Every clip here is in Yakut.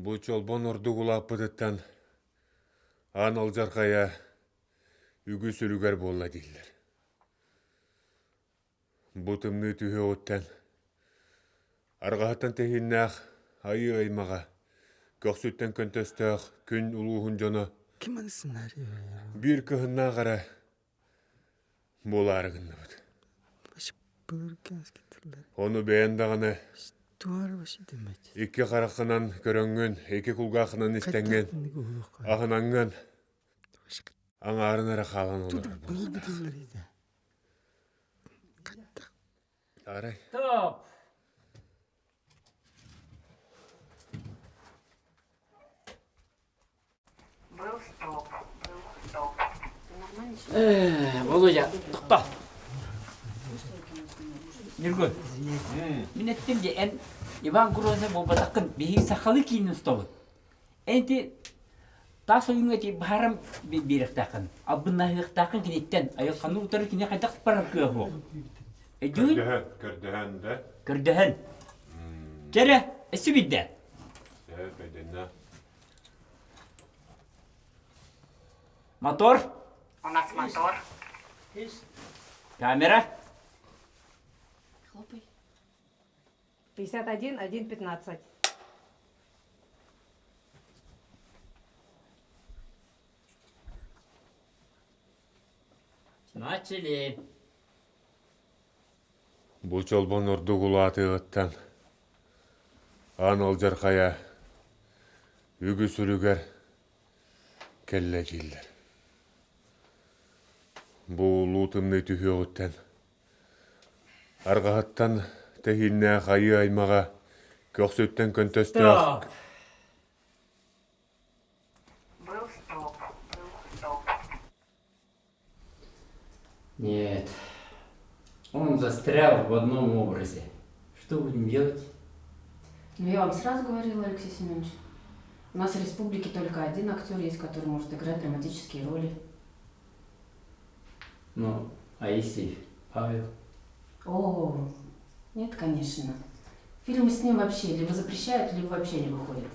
Бу чолбон ордук улааппытыттан аан алдьархайа үгүс үлүгэр буолла дииллэр. Бу тымныы түһүөҕүттэн арҕаһыттан тэһииннээх айыы аймаҕа, көхсүттэн көнтөстөөх күн улууһун дьоно Ким аны сценарий биир кыһыннаах эрэ буолаары гынныбыт. Ону бэйэн даҕаны икки хараххынан көрөҥҥүн, икки кулгааххынан истэҥҥин, аһынаҥҥын аҥаарын эрэ хаалан олорор буолуохтаах. Арай Стоп! Володя, тохтоо. Ньургун, мин эттим дии, эн Иван Грозный буолбатаххын, биһиги сахалыы киинин устабыт. Эн ити таас ойууҥҥа ити баһарам биэриэхтээххин, албыннаһыахтааххын киниттэн, айылҕаны утары кини хайдах барар кыаҕа суох. Өйдүүгүн? Көрдөһөн, көрдөһөн да. Көрдөһөн. Чэ эрэ, өссө биирдэ. Сөп, өйдөннө. Мотор. У нас мотор. Камера. Хлопай. 51, 1, 15. Начали. Бу чолбон ордук улаатыаҕыттан аан алдьархайа үгүс үлүгэр кэллэ дииллэр. Бу улуу тымныы түһүөҕүттэн арҕаһыттан тэһииннээх айыы аймаҕа көхсүттэн көнтөстөөх Стоп! Был стоп. Был стоп. Нет. Он застрял в одном образе. Что будем делать? Ну, я вам сразу говорила, Алексей Семенович. У нас в республике только один актер есть, который может играть драматические роли. Ну, а если Павел? О, нет, конечно. Фильмы с ним вообще либо запрещают, либо вообще не выходят.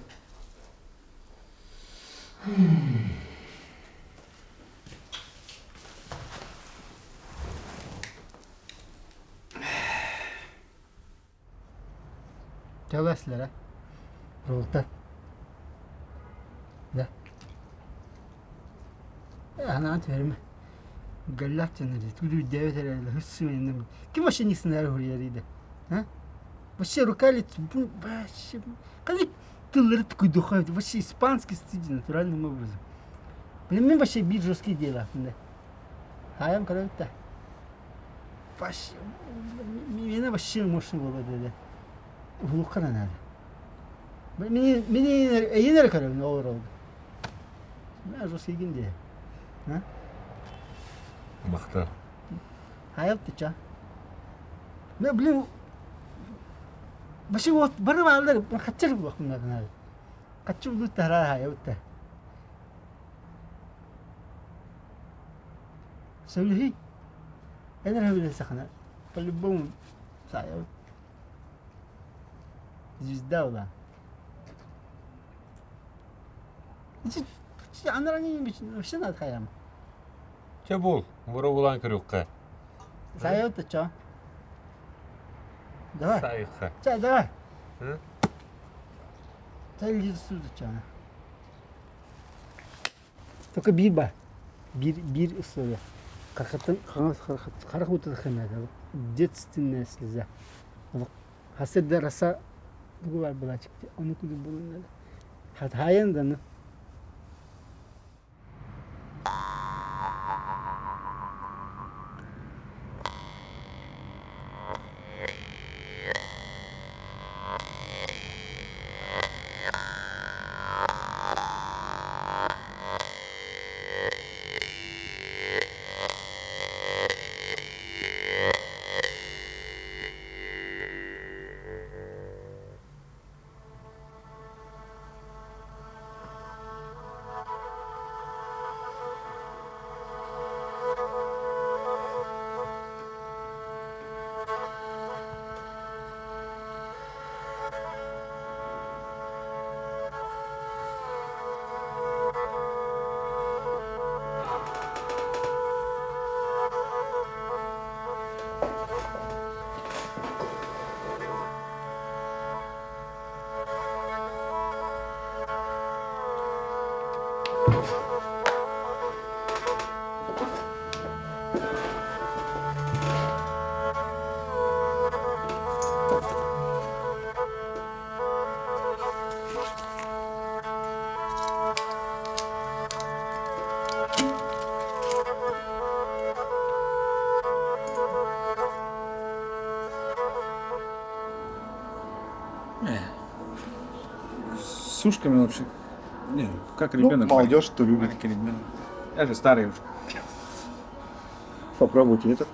Төлөслөрө Рулта Да Анаан түһэримэ Галлах дьоннор тулуйдаабат эрэ хыссы Ким вообще не сценарий суруйар А? Вообще рука лицо вообще Ханнык тыллары тукуйдуха вообще испанский стиль натуральным образом. Блин, мен вообще биир жесткий идеялаахпын да. Хаайан көрөбүт да. Вообще, меня вообще мощный буолла деді. Уһулукка да наада. Мини мини эйин эрэ көрөбүн ол оролго. Мен жесткийгин дии. А? Махтал. Хайал тыча. Ну, блин, вообще вот бары баалар хаччар буолуохпун наада. Хаччы улуу таһара хайабыт Сөбүлэһий. Эн эрэ сөбүлэсэххинэ, по-любому саайабыт. Звезда была. Вообще надо хаям. Чэ бул, боробулаан көрүөххэ. Саайабыт чо. Давай. Саайыхха. Чэ, давай. Чэ, илдьи чо. Только биир баар. Биир, биир условие. Харахатын хаҥас харах уутун ханна детственная слеза. Хасыр раса тугу бар былаачык ону кудук булун надо. Хатаайан да ну. С ушками вообще. Не, как ребенок. Ну, молодежь что любит. Маленький ребенок. Я же старый уже. Попробуйте этот.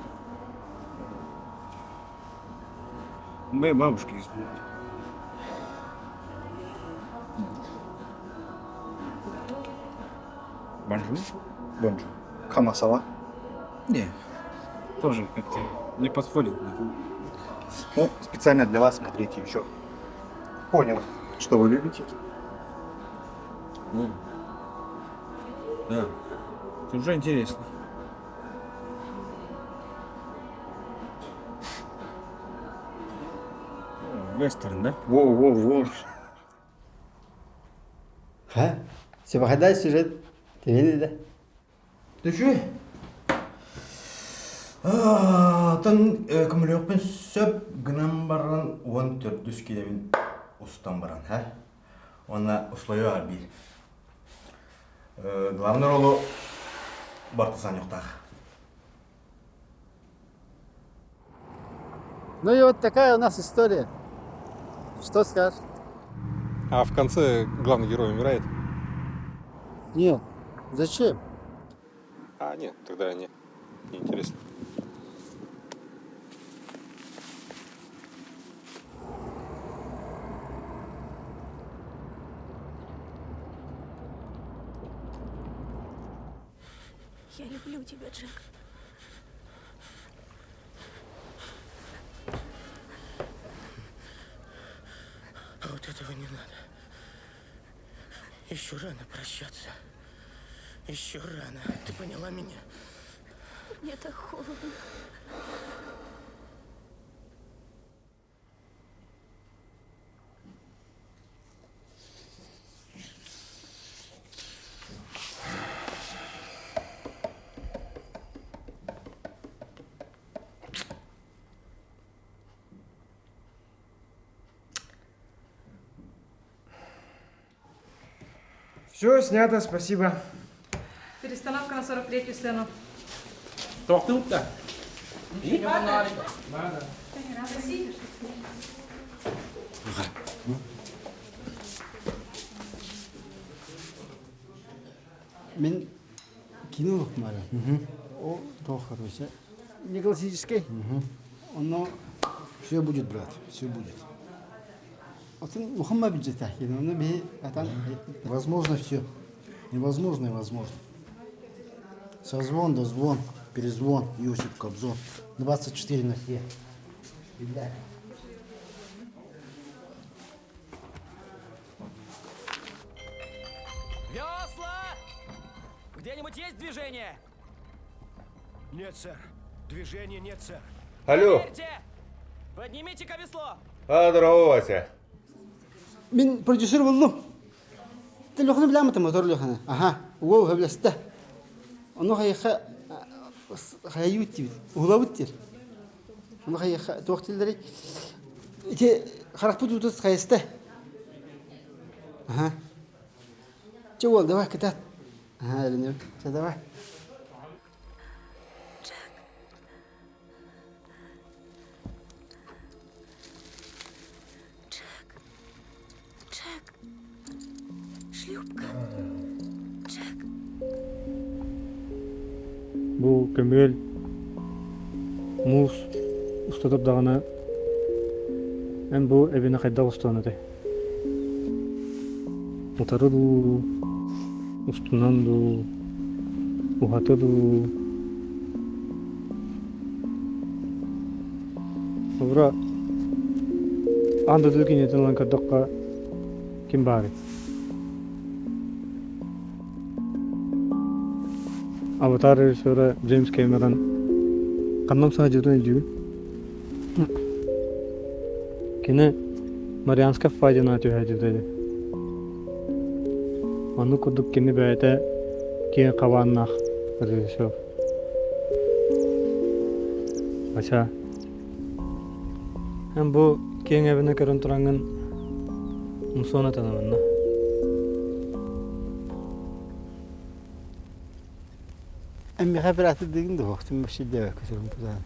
У моей бабушки есть будет. Bonjour. Bonjour. Comment ça va? Не, тоже как-то не подходит. Ну, специально для вас, смотрите, еще. Понял, что вы любите. Ну, да, это уже интересно. Вестерн, да? Во-во-во. Ха? Себахадай сюжет. Тебе да? Төшү. Атын көмөлүөхпүн сөп гынан баран уон төрдүс килэбин устан баран, ха? Уонна услойу биир. Главный ролу Бартасан юктаах. Ну и вот такая у нас история. Что скажешь? А в конце главный герой умирает? Нет. Зачем? А, нет, тогда не. Неинтересно. Я люблю тебя, Джек. А вот этого не надо. Еще рано прощаться. Еще рано. Ты поняла меня? Мне так холодно. Все, снято, спасибо. Перестановка на 43-ю сцену. Тоқтуутта. Мин кино мара. О, то хорошо. Не классический. Оно Все будет, брат, все будет. Отын ухамма бюджет кино, би атан. Возможно все. Невозможно и возможно. Созвон, дозвон, перезвон, Иосип Кобзон. 24 на 7. Ребят. Весла! Где-нибудь есть движение? Нет, сэр. Движения нет, сэр. Алло. Проверьте! Поднимите-ка весло! А, здорово, Вася. Мин продюсер буллум. Телефону билэммитим мотор лөхөнө. Аха, уол хөблөстө. Ону хайха хайют диибит, уһулабыт диир. Ону хайха туох дииллэрий ити харахпыт уутут хайыста. Аха. Чэ уол, давай кытаат. Аха, эрэнэбин. Чэ, давай. Джек. Джек. Шлюпка. Джек. Бу көмүөл муус уста турдаҕына эн бу эбини хайдах устуон этэй? Утары дуу, устунан дуу, уһаты дуу? Холобура, аан дойду киниэтин ылан көрдөххө, ким баарый? Аватар режиссера Джеймс Кэмерон ханна саадьытын өйдүүгүн? Кини Марианскай впадина түһээдитэ ини. Оннук курдук кини бэйэтэ киэҥ хабааннаах режиссер. Ача, эн бу киэҥ эбини көрөн тураҥҥын умсуон этэн Эн миэхэ оператордыыгын дуо? Охтун вообще диэбэккэ сүрүн путаан.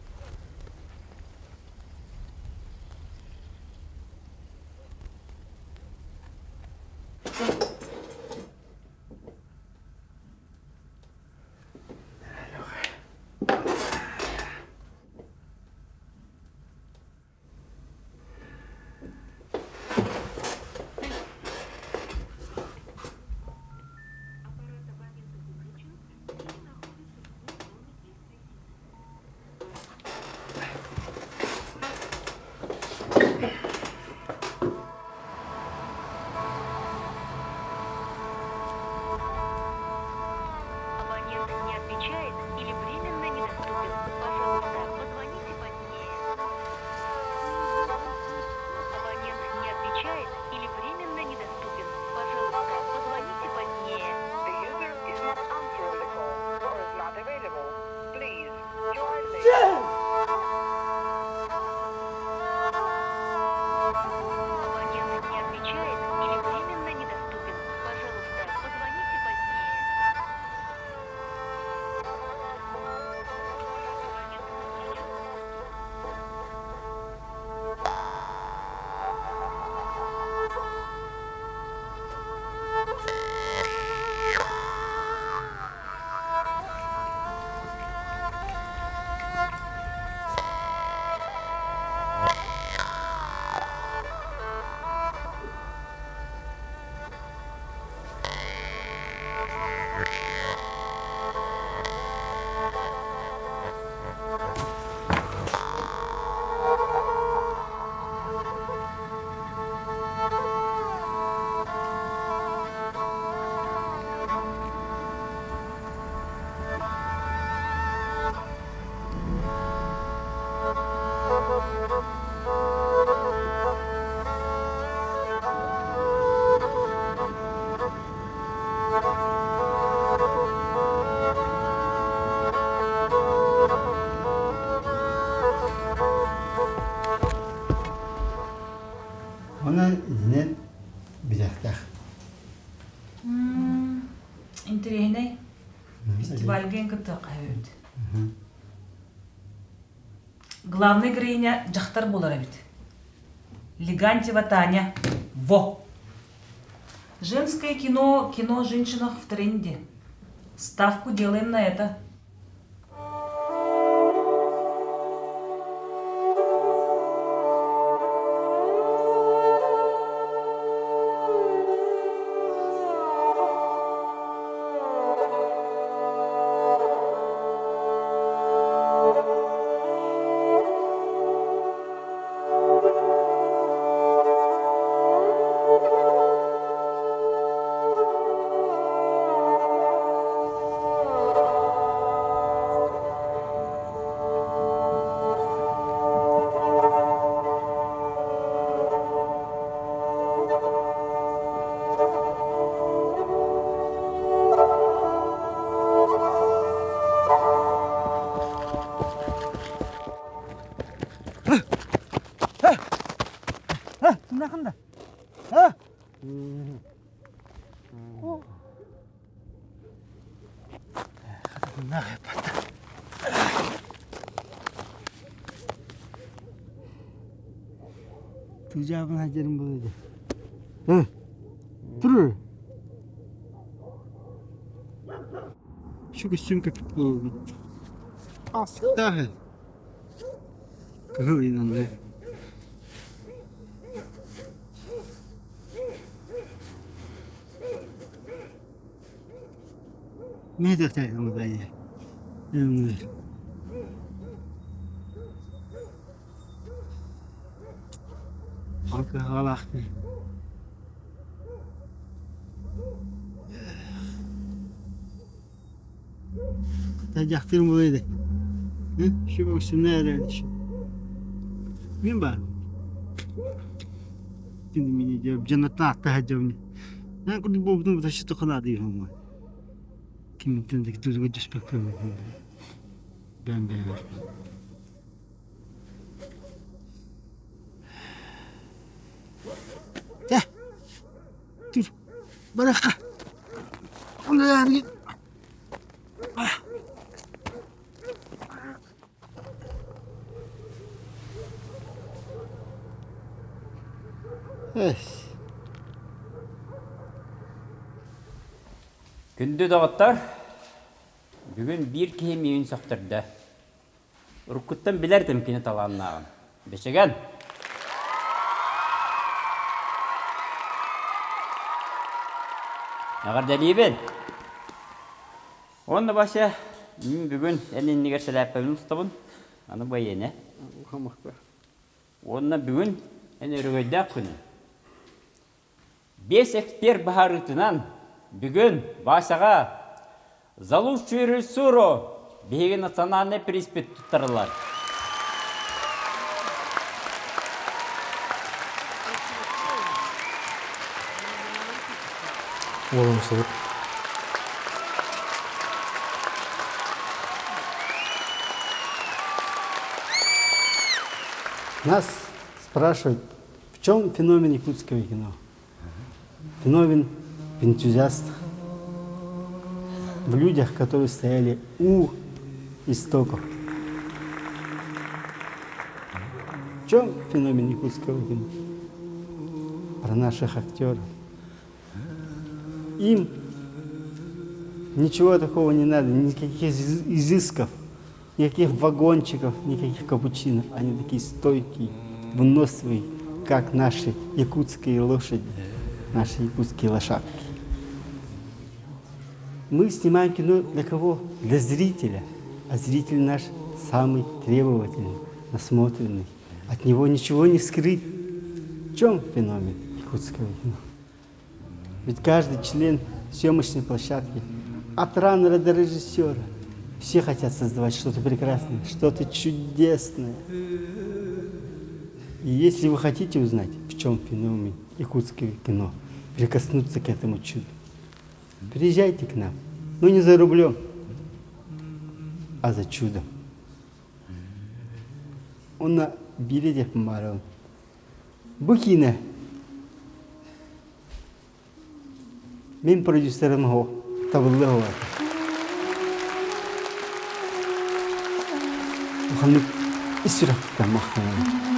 кэлин кыттыахха эбит. Главный героиня дьахтар буолар эбит. Легантьева Таня. Во! Женское кино, кино о женщинах в тренде. Ставку делаем на это. Тымнахында. А? Тужабын хажарым болады. Тур. Şu костюм как Астағы. Кыһыл инанды. Не дехтайгымдай. Алкагалахты. Дьахтырым буолуо Сүбэ Мин баар. Дьонуттан атта сылдьабын. Курдук буолбутун вообще ханаа Кимиттэн да түспэккэ бэйэм бэйэбэр. Дьэ, түр, барыахха. Күндү доҕоттор, бүгүн биир киһи миигин сөхтөрдө. Уруккуттан билэрдим кини талааннааҕын. Бэчэгэн! Эҕэрдэлиибин! Уонна Вася, мин бүгүн эн иннигэр сэлээппэбин устабын. Аны байыанэ. Уонна бүгүн эн өрөгөйдөөх күнү. Биэс эксперт быһаарыытынан бүгүн Васяҕа за лучшую режиссуру биһиги национальнай приспит туттарылар. Уолумсубут. Нас спрашивают, в чем феномен якутского кино? Феномен в энтузиастах, в людях, которые стояли у истоков. В чем феномен якутского кино? Про наших актеров. Им ничего такого не надо, никаких изысков, никаких вагончиков, никаких капучино. Они такие стойкие, выносливые, как наши якутские лошади, наши якутские лошадки. Мы снимаем кино для кого? Для зрителя. А зритель наш самый требовательный, насмотренный. От него ничего не скрыть. В чем феномен якутского кино? Ведь каждый член съемочной площадки, от раннера до режиссера, все хотят создавать что-то прекрасное, что-то чудесное. И если вы хотите узнать, в чем феномен якутского кино, прикоснуться к этому чуду, приезжайте к нам. Но не за рублем, а за чудом. Онно биири диэхпин баарабын. Бу киинэ мин продюсерым табыллыа Улаханнык ис сүрэхпиттэн махтанабын.